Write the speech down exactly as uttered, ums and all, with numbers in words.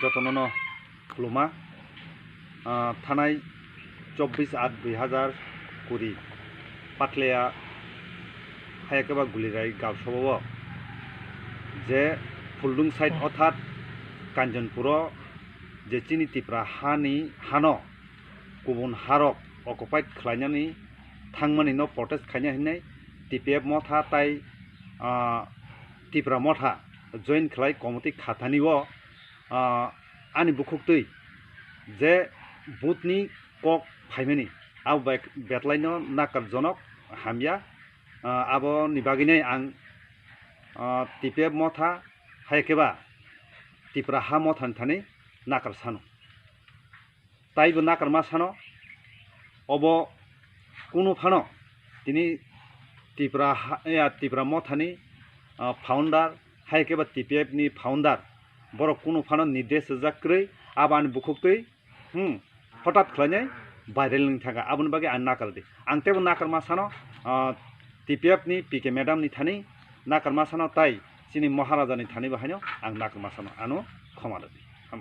Jotono no khuluma, ah, thanai chobbish aat dui hazar kuri Patlia hayakeba Gulirai gaosabao je Phuldung side othat Kanjanpuro je chini Tipra hani hano kubun harok occupied khlainani thangmani no protest khaina hinwi T P F motha tai, ah, Tipra motha join khlai committee khathani o, ah, ani bukhuktwi je booth ni kok phaimani abo bai betlaino nakarjonok hamya, ah, aboni bagwinai ang, ah, T P F motha hai khe ba Tipra ha mothani thani nakar sano. Taibo nakarma sano, obo kunu phano tini Tipra ha-, ya, Tipra mothani, ah, founder, hai khe ba T P F ni founder, borok kunu phano nirdesh rijak kwrwi, abo ani bukhuktwi, hmm, hotat khlainai viral wng thangkha, aboni bagwi ang nakar di. Ang teibo nakarma sano, ah, T P F ni P K madam ni thani nakarma sano tai chini Maharaja ni thani bo haino ang nakarma sano, ano khoma rwdi.